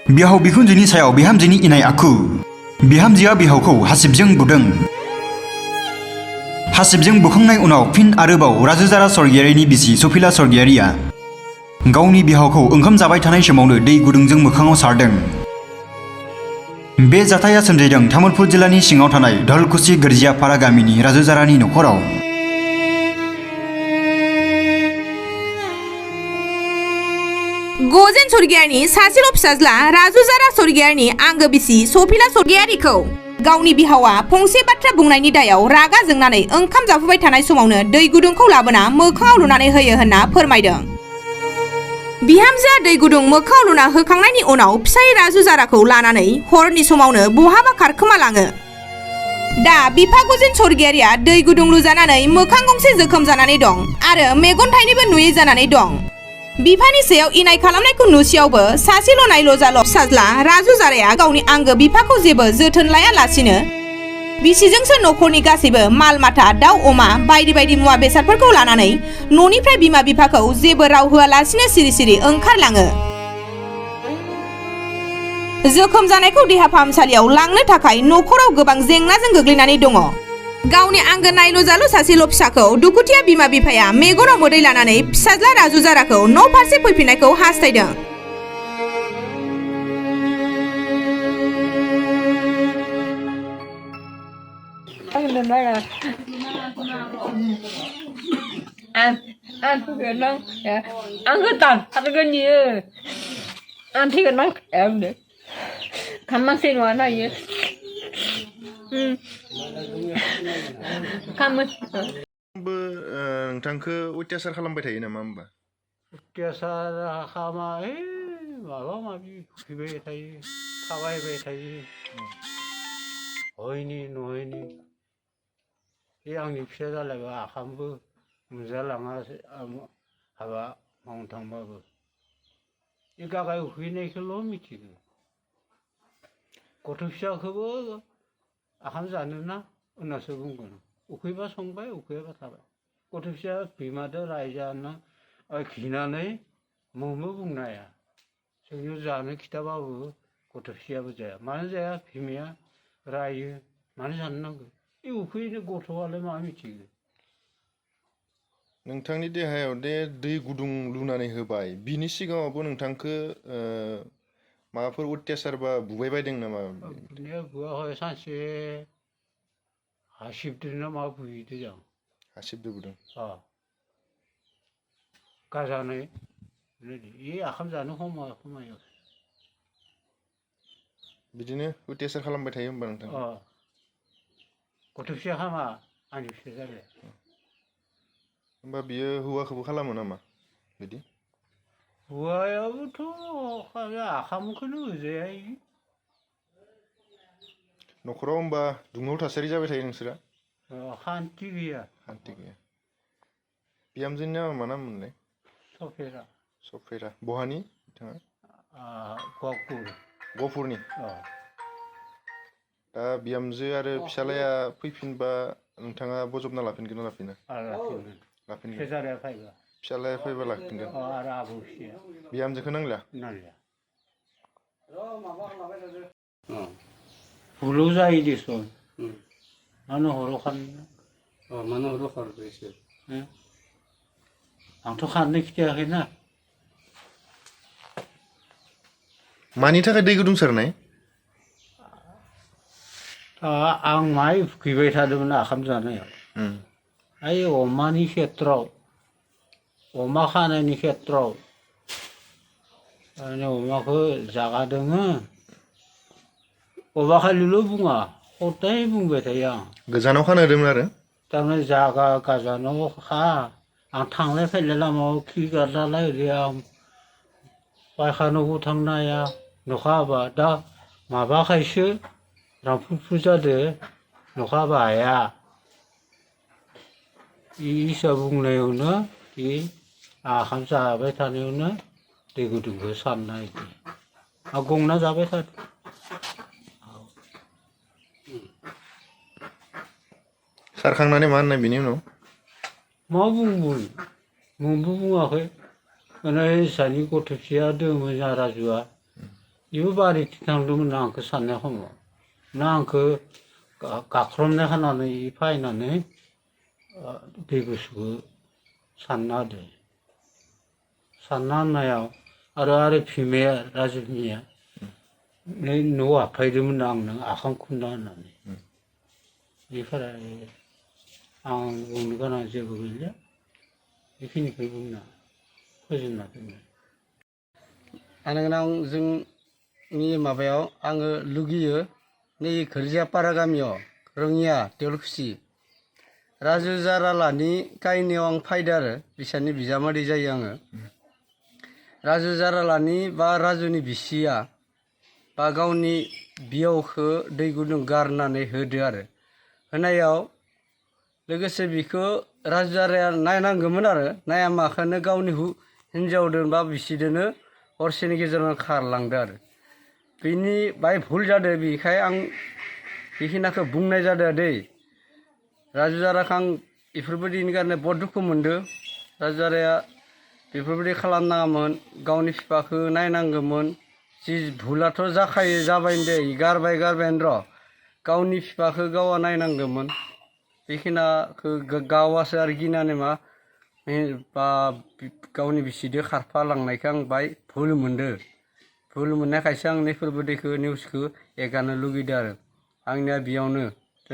बिहाव बिखुनजोनि सायाव बिहामजोनि इनाय आखु। बिहामजोआ बिहावखौ हासिबजों बुदों। हासिबजों बुखांनाय उनाव फिन आरोबाव राजुजारा स्वर्गियारिनि बिसि सफिला स्वर्गियारिया गावनि बिहावखौ ओंखाम जाबाय थानाय समावनो दै गुदुंजों मोखाङाव सारदों। बे जाथाया सोमजिदों तामुलपुर जिल्लानि सिङाव थानाय धलकुसि गोरजियापारा गामिनि राजुजारानि नखराव। गजेन स्वर्गियारिनि सासेल' फिसाज्ला राजुजारा स्वर्गियारिनि आंगो बिसि सफिला स्वर्गियारिखौ गावनि बिहावा फंसे बाथ्रा बुंनायनि दायाव रागा जोंनानै ओंखाम जाफुबाय थानाय समावनो दै गुदुंखौ लाबोना मोखाङाव लुनानै होयो होनना फोरमायदों। बिहामजोआ दै गुदुं मोखाङाव लुना होखांनायनि उनाव फिसाय राजुजाराखौ लानानै हरनि समावनो बहाबा खारखोमालाङो। दा बिफा गजेन स्वर्गियारिया दै गुदुं लुजानानै मोखां गंसे जोखोम जानानै दं आरो मेगन थाइनैबो नुयै जानानै दं। बिफानि सायाव इनाय खालामनायखौ नुसेयावबो सासेल' नायल' जाल' फिसाज्ला राजुजाराया गावनि आंगो बिफाखौ जेबो जोथोन लायालासिनो बिसिजोंसो नखरनि गासैबो माल माथा दाउ अमा बायदि बायदि मुवा बेसादफोरखौ लानानै न'निफ्राय बिमा बिफाखौ जेबो राव होआलासिनो सिरि सिरि ओंखारलाङो। जोखोम जानायखौ देहा फाहामसालियाव लांनो थाखाय नखराव गोबां जेंनाजों गोग्लैनानै दङ। गावनि आंगो नायल' जाल' सासेल' फिसाखौ दुखुथिया बिमा बिफाया मेगनाव मोदै लानानै फिसाज्ला राजुजाराखौ न' फारसे फैफिननायखौ हास्थायदों। नोंथांखौ अत्याचार खालामबाय थायो नामा होमबा? अत्याचार खालामा माबा माबि फैबाय थायो, थाबायबाय थायो, हयनि नहयनि। बे आंनि फिसा जालायबा आखामबो मोनजालाङा हाबा मावनो थांबाबो। बे गागाय उखैनायखौल' मिथिगौ। गथ' फिसाखौबो आखाम जानोना होननासो बुंगोन। उखैबा संबाय, उखैयाबा थाबाय। गथ' फिसा बिमादो रायजानो खिनानै मोमो बुंनो हाया। जोंनो जानो खिथाबाबो गथ' फिसायाबो जाया। मानो जाया? बिमाया रायो। मानो जानो नांगौ? बे उखैनो गथ'आलाय मा मिथिगौ? नोंथांनि देहायाव दे दै गुदुं लुनानै होबाय, बिनि सिगाङावबो नोंथांखौ माबाफोर अत्याचार बा बुबाय बायदों नामा? बुनाया बुवाखै। सानसे हासिबदोना मा बुहैदों जों। हासिबदो बुदों? गाजानै बे आखाम जानो खमायाव बिदिनो अत्याचार खालामबाय थायो होमबा नोंथां? गथ' फिसा हामा आंनि फिसा जाबाय। होमबा बियो हौवाखौबो खालामो नामा बिदि? हौवायाबोथ' आखामखौनो होजाया। न'खराव होमबा दुंहाव थासारि जाबाय थायो नोंसोरा? शान्ति गैया। शान्ति गैया। बिहामजोनि नामा मा नाम मोनलाय? सफेरा। सफेरा। बहानि बिथाङा? गहपुरनि। दा बिहामजो आरो फिसालाया फैफिनबा नोंथाङा बजबना लाफिनगोन ना लाफिना? लाफिनगोन। फिसालाया फैबा लाफिनगोन। बिहामजोखौ नांला? भुल जायो देसन। मानो हराव खारनो? मानो हराव खारखो एसे? आंथ' खारनो खिथायाखैना। मानि थाखाय दै गुदुं सारनाय? आं माहाय फुखैबाय थादोंमोन आखाम जानायाव। ओइ अमानि खेत्रआव, अमा खानायनि खेत्रआव अमाखौ जागादोङो। अमा खालिल' बुङा, हदाय बुंबाय थायो आं। गोजानाव खानो होदोंमोन आरो? थारमाने जागा गोजानाव खा। आं थांलाय फैलाय लामायाव खि गारलालाय ओरै आं पायखानायावबो थांनो हाया नखाबा। दा माबाखायसो रामफुरफुर जादों नखाबा हाया। इसा बुंनायावनो बे आखाम जाबाय थानायावनो दै गुदुंखौ सारना होदों। आं गंना जाबाय थादों। सारखांनानै मा होननाय बिनि उनाव? मा बुंगोन? मुंबो बुङाखै। माने इसानि गथ' फिसाया दङमोन राजुआ। इबो बारि थांदोंमोन आंखौ साननाय समाव ना आंखौ गाख्रमनाय खानानै फायनानै दै गुसुखौ सानना होदो सानना होनायाव आरो बिमाया राजु बिमाया नै न'आव हाबफैदोंमोन आंनो आखाम खुन्ना होननानै बेनिफ्राय आं बुंनो गोनां जेबो गैलिया बेखिनिखौ बुंना फोजोबना दोनबाय आं जोंनि माबायाव आङो लुगैयो नै घोरजियापारा गामियाव रङिया देवलखुसि राजु जारालानि काहिनियाव आं फायदो आरो बिसोरनि बिजामादै जायो आङो राजु जारालानि बा राजुनि बिसिया बा गावनि बियावखौ दै गुदुं गारनानै होदो आरो होनायाव लोगोसे बिखौ राजु जाराया नायनांगौमोन आरो नाया माखौनो गावनि हिन्जावदों बा बिसिदोनो हरसेनि गेजेरावनो खारलांदो आरो बेनि बाय भुल जादों बेखाय आं बेखिनिखौ बुंनाय जादों दै राजु जाराखौ आं बेफोरबायदिनि कारणे बहुत दुखु मोनदों राजु जाराया बेफोरबायदि खालामनाङामोन गावनि बिफाखौ नायनांगौमोन जि भुलाथ' जाखायो जाबाय दे गारबायानो र' गावनि बिफाखौ गावा नायनांगौमोन बेखिनिखौ गावासो आरो गिनानै मा बा गावनि बिसिदो खारफा लांनायखौ आं बाय भुल मोनदों भुल मोननायखायसो आं नैफोरबायदिखौ निउसखौ एगारनो लुगैदों आरो आंनिया बेयावनो